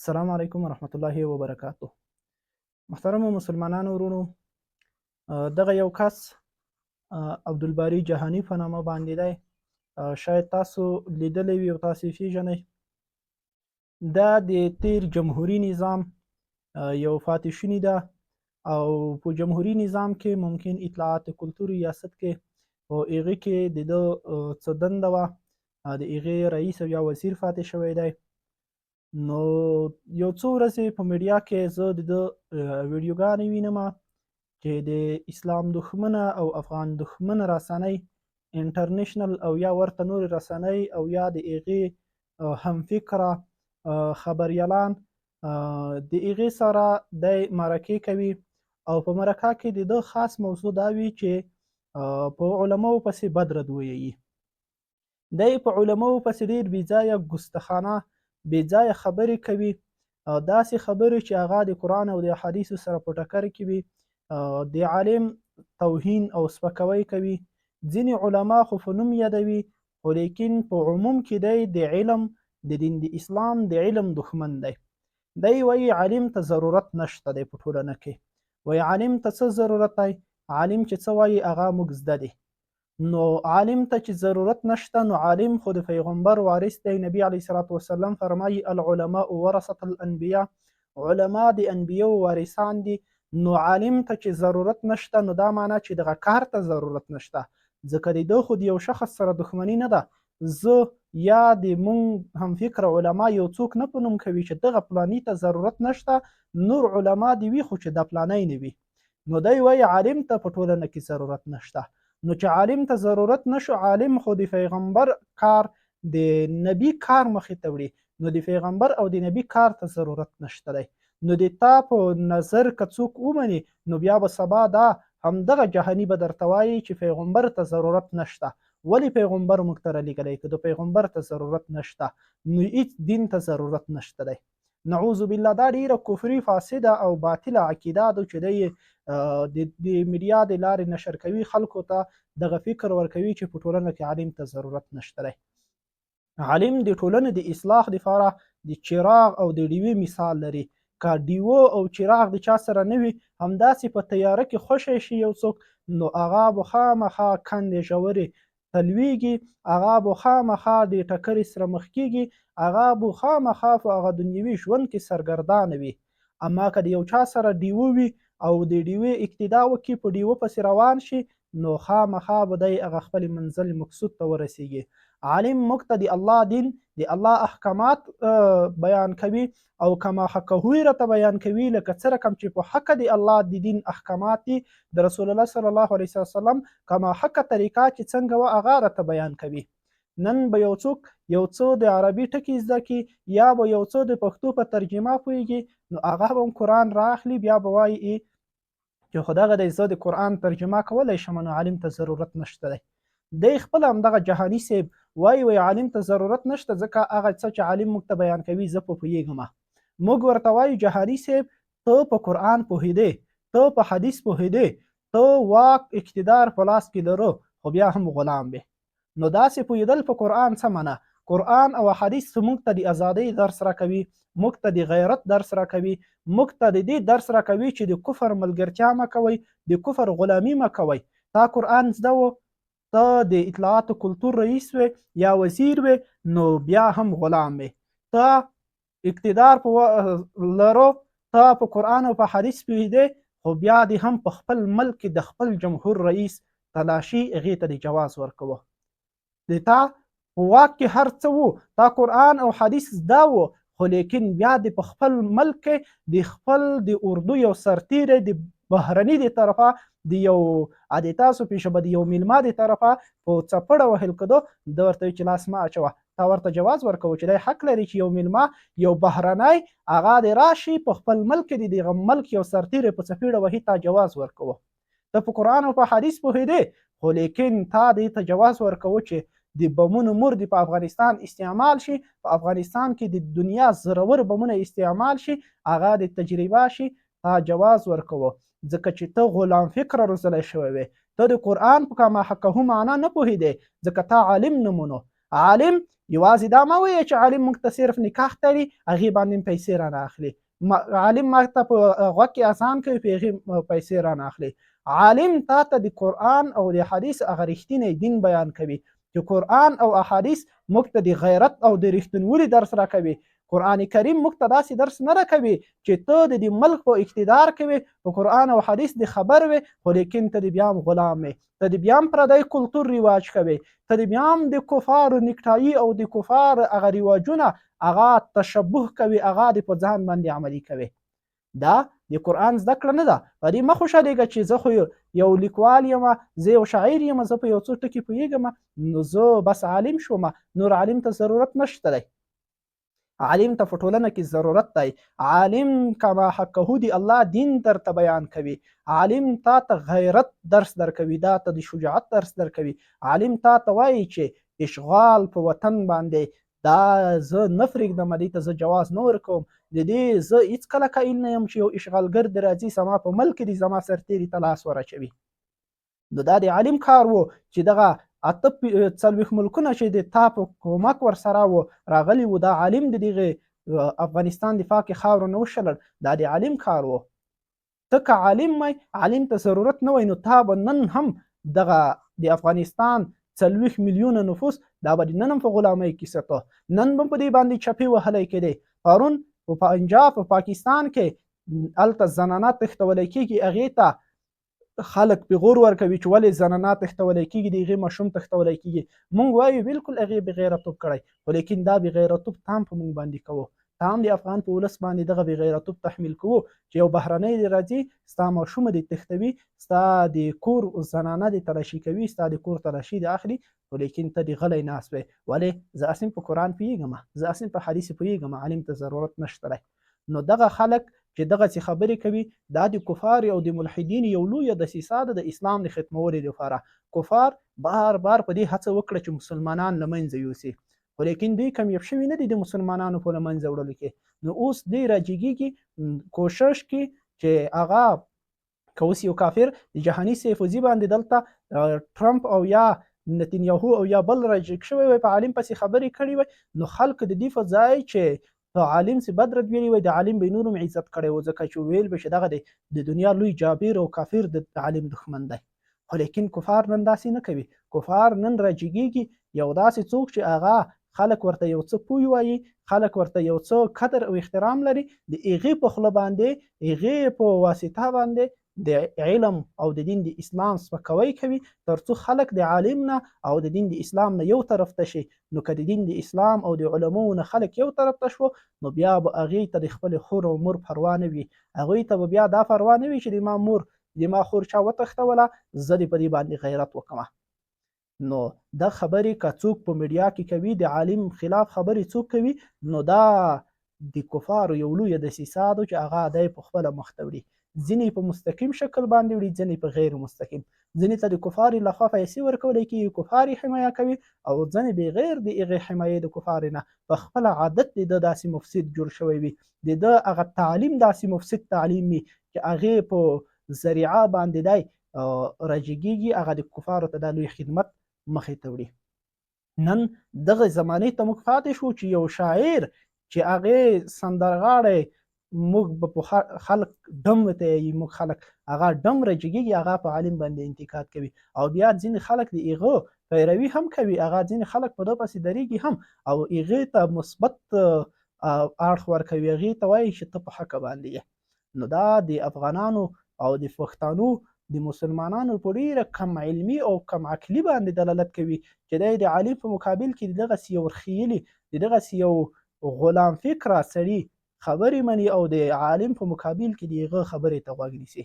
السلام علیکم ورحمت الله وبرکاته. محترمو مسلمانانو ورونو، دغه یو کس عبدالباری جهانی په نامه باندې دی، شاید تاسو لیدلی وي او تاسو یې پیژنئ. دا د تیر جمهوري نظام یو فاتح شونی ده او په جمهوري نظام کې ممکن اطلاعات کلتور ریاست کې په هغې کې د ده څه دنده وه، د هغې رئیس او یا وزیر فاتح شوی دی. نو یو څو ورځې په میډیا کې زه د ده ویډیوګانې وینم چې د اسلام دښمنه او افغان دښمنه رسنۍ انټرنیشنل او یا ورته نورې رسنۍ او یا د هغې همفکره خبریالان د هغې سره دی مرکې کوي او په مرکه کې د ده خاص موضوع دا وي چې په علماو پسې بد رد ویي. دی په علماو پسې ډېر بې ځایه ګستخانه بې ځایه خبرې کوي، داسې خبرې چې هغه د قرآن او د احادیثو سره په ټکر کې وي، د عالم توهین او سپکوی کوي. ځینې علما خو په نوم یادوي، خو لیکن په عموم کې دی د علم، د دین د اسلام د علم دښمن دی. دی وایي عالم ته ضرورت نشته دی په ټولنه کې. وایي عالم ته څه ضرورت دی؟ عالم چې څه وایي هغه موږ زده دی. نو عالم ته چې ضرورت نشته، نو عالم خو د پیغمبر وارث دی. نبی علیه الصلاة والسلام فرمایي العلماء ورثة الانبیاء، علما د انبیو وارثان دي. نو عالم ته چې ضرورت نشته، نو دا معنا چې دغه کار ته ضرورت نشته، ځکه د ده خو د یو شخص سره دښمني نه ده. زه یا د مونږ هم فکر علما یو څوک نه په نوم کوي چې دغه پلانی ته ضرورت نشته، نور علما دی وي خو چې دا پلانی نه وي. نو دی وایي عالم ته په ټولنه کې ضرورت نشته. نو چې عالم ته ضرورت نشو، عالم خو د پیغمبر کار، د نبی کار مخې ته وړي، نو د پیغمبر او د نبی کار ته ضرورت نشته دی. نو د تا په نظر که څوک ومني، نو بیا به سبا دا همدغه جهانی به درته وایي چې پیغمبر ته ضرورت نشته. ولی پیغمبر موږ ته رالیږلی که د پیغمبر ته ضرورت نشته؟ نو هیڅ دین ته ضرورت نشته دی. نعوذ بالله، دا ډیره کفري فاسده او باطله عقیده ده چې دی د میډیا د لارې نشر کوي، خلکو ته دغه فکر ورکوي چې په ټولنه کې عالم ته ضرورت نشته دی. عالم د ټولنې د اصلاح لپاره د چراغ او د ډیوې مثال لري. که ډیوه او چراغ د چا سره نه وي، همداسې په تیاره کې خوشی شي یو څوک، نو هغه به خامخا کندې ژورې ته لویږي، هغه به خامخا د ټکرې سره مخ کیږي، هغه به خامخا په هغه دنیوي ژوند کې سرګردانه وي. اما که د یو چا سره ډیوه وي او د ډیوې اقتدا وکړي، په ډیوه پسې روان شي، نو خامخا به دی هغه خپل منزل مقصود ته ورسیږي. عالم موږ ته د الله دین، د الله احکامات بیان کوي او کما حقه یې راته بیان کوي، لکه څه رقم چې په حقه د الله د دین احکامات دي، د رسول الله صلی الله علیه وسلم کما حقه طریقه چې څنګه وه هغه راته بیان کوي. نن به یو څوک یو څه د عربي ټکي زده کړي یا به یو څه د پښتو په ترجمه پوهېږي، نو هغه به هم قرآن رااخلي، بیا به وایي چې خو دغه دی زه د قرآن ترجمه کولی شم، نو عالم ته ضرورت نشته دی. دی خپله همدغه جهاني صاحب وایي وایي عالم ته ضرورت نشته، ځکه هغه څه چې عالم موږ ته بیان کوي زه په پوهېږم. موږ ورته وایو جهاني صاحب ته په قرآن پوهېدې، ته په حدیث پوهېدې، ته واک اقتدار په لاس کې لرو، خو بیا هم غلام وې. نو داسې پوهېدل په قرآن څه منه؟ قرآن او احادیث موږ ته د ازادۍ درس راکوي، موږ ته د غیرت درس راکوي، موږ ته د دې درس راکوي چې د کفر ملګرتیا مه کوئ، د کفر غلامي مه کوئ. تا قرآن زده و، ته د اطلاعاتو کلتور رئیس وې یا وزیر وې، نو بیا هم غلام وې. ته اقتدار په لرو، ته په قرآن او په حدیث پوهېدې، خو بیا دې هم په خپل ملک کې د خپل جمهور رئیس تلاشي هغې ته د جواز ورکوه. د تا په واک کې هر څه وو، تا قرآن او حدیث زده وو، خو لیکن بیا د په خپل ملک کې د خپل د اردو یو سرتیری د بهرني د طرفه د یو د تاسو په ژبه د یو میلمه د طرفه په څپړه وهل کېدو، ده ورته ویل چې لاس مه اچوه. تا ورته جواز ورکوه چې دی حق لري چې یو میلمه یو بهرنی هغه د راشي په خپل ملک کې د دغه ملک یو سرتیری په څپېړه وهي، تا جواز ورکوه. ته په قرآن او په حدیث پوهېدې، خو لیکن تا دې ته جواز ورکوه چې د بمونو مور دې په افغانستان استعمال شي، په افغانستان کې د دنیا زرور بمونه استعمال شي، هغه د تجربه شي، تا جواز ورکوه، ځکه چې ته غلام فکره روزلی شوی وې، ته د قرآن په کما حقه معنا نه پوهېدې، ځکه تا عالم نه مونو. عالم یوازې دا مه وایه چې عالم موږ ته صرف نکاح تړي، هغې باندې پیسې رانه اخلي. عالم ما ته په غوږ کې اذان کوي، په هغې پیسې رانه اخلي. عالم تا ته د قرآن او د حدیث هغه رښتینی دین بیان کوي چې قرآن او احادیث موږ ته د غیرت او د رښتینولي درس راکوي. قرآن کریم موږ ته داسې درس نه راکوي چې ته د دې ملک په اقتدار کې وې، په قرآن او حدیث دې خبر وې، خو لیکن ته دې بیا هم غلام وې، ته دې بیا هم پردی کلتور رواج کوې، ته دې بیا هم د کفارو نکټایي او د کفار هغه رواجونه هغه تشبه کوي، هغه دې په ځان باندې عملي کوي. دا د قرآن زده کړه نه ده. په دې مه خوشحالېږه چې زه خو یو لیکوال یم، زه یو شاعر یم، زه په یو څو ټکي پوهېږم، نو زه بس عالم شوم، نور عالم ته ضرورت نشته دی. عالم ته په ټولنه کې ضرورت دی. عالم کما حقه دی الله دین درته بیان کوي. عالم تا ته غیرت درس درکوي، دا ته د شجاعت درس درکوي. عالم تا ته وایي چې اشغال په وطن باندې دا زه نه پرېږدم، دې ته زه جواز نه ورکوم، د دې زه هیڅکله قایل نه یم چې یو اشغالګر دې راځي زما په ملک کې دې زما سرتېري ته لاس وراچوي. نو دا د عالم کار وو چې دغه 48 ملکونه چې د تا په کومک ورسره وو راغلي وو، دا عالم د دغه افغانستان د پاکې خاورو نه وشلل، دا د عالم کار وو. ته که عالم وای، عالم ته ضرورت نه وای، نو تا به نن هم دغه د افغانستان 40 میلیونه نفوس دا به نن هم په غلامۍ کې ساته، نن به په دې باندې چپې وهلی کېدی. پرون په پنجاب په پاکستان کې هلته زنانه تښتولی کېږي، هغې ته خلک پیغور ورکوي چې ولې زنانه تښتولی کېږي، د هغې ماشوم تښتولی کېږي. مونږ وایو بالکل هغې بېغیرتوب کړی، خو لیکن دا بېغیرتوب تام په مونږ باندې کوو، تام د افغان په ولس باندې دغه بېغیرتوب تحمیل کوو چې یو بهرنی دې راځي ستا ماشومه دې تښتوي، ستا د کور زنانه دې تلاشي کوي، ستا د کور تلاشي دې اخلي، خو لیکن ته دې غلی ناست وې. ولې؟ زه اسیم په قرآن پوهېږم، زه اسیم په حدیث پوهېږم، عالم ته ضرورت نشته دی. نو دغه خلک چې دغسې خبرې کوي دا د کفار او د ملحدین یو لویه دسیسه ده د اسلام د ختمولو لپاره. کفار بار بار په دې هڅه وکړه چې مسلمانان له منځه یوسي، خو لیکن دوی کمیاب شوي نه دي د مسلمانانو په له منځه وړلو کې. نو اوس دوی راجګېږي کوشش کې چې هغه که اوس یو کافر د جهاني سیفوزي باندې دلته ټرمپ او یا نتنیاهو او یا بل راجګ شوی وای، په عالم پسې خبرې کړې وای، نو خلک د دې په ځای چې په عالم څه بد رد ویلي وای، د عالم به نور هم عزت کړی و، ځکه چې ویل به چې دغه دی د دنیا لوی جابر او کافر د عالم دښمن دی. خو لیکن کفار نن داسې نه کوي. کفار نن راجګېږي یو داسې څوک چې هغه خلک ورته یو څه پوی وایي، خلک ورته یو څه قدر او احترام لري، د هغې په خوله باندې، هغې په واسطه باندې د علم او د دین د اسلام سپکاوی کوي، ترڅو خلک د عالم نه او د دین د اسلام نه یو طرف ته شي. نو که د دین د اسلام او د علماو نه خلک یو طرف ته شو، نو بیا به هغې ته د خپلې خور او مور پروا نه وي، هغوی ته به بیا دا پروا نه وي چې د ما مور د ما خور چا وتښتوله، زه دې په دې باندې غیرت وکړم. نو دا خبرې که څوک په میډیا کې کوي، د عالم خلاف خبرې څوک کوي، نو دا د کفارو یو لویه دسیسه ده چې هغه دی په خپله مخته وړي. ځینې په مستقیم شکل باندې وړي، ځینې په غیر مستقیم. ځینې ته د کفارو لخوا پیسې ورکول کېږي، کفار یې حمایه کوي، او ځینې بغیر د هغې حمایې د کفارو نه په خپله عادت د ده داسې مفسد جوړ شوی وي، د ده هغه تعلیم داسې مفسد تعلیم وي چې هغې په ذریعه باندې دی راجګېږي، هغه د کفارو ته دا لوی خدمت مخې ته وړي. نن دغه زمانې ته موږ پاتې شو چې یو شاعر چې هغې سندرغاړی موږ به په خلک ډم ورته یي، موږ خلک هغه ډم راجګېږي، هغه په عالم باندې انتقاد کوي، او بیا ځینې خلک د هغه پیروي هم کوي، هغه ځینې خلک په ده پسې درېږي هم، او هغې ته مثبت اړخ ورکوي، هغې ته وایي چې ته په حقه باندې یې. نو دا د افغانانو او د پښتانو د مسلمانانو په ډیره کم علمي او کم عقلي باندې دلالت کوي چې دی د عالم په مقابل کې د دغسې یو ورخیلي، د دغسې یو غلام فکره سړي خبرې مني او د عالم په مقابل کې د هغه خبرې ته غوږ نیسي.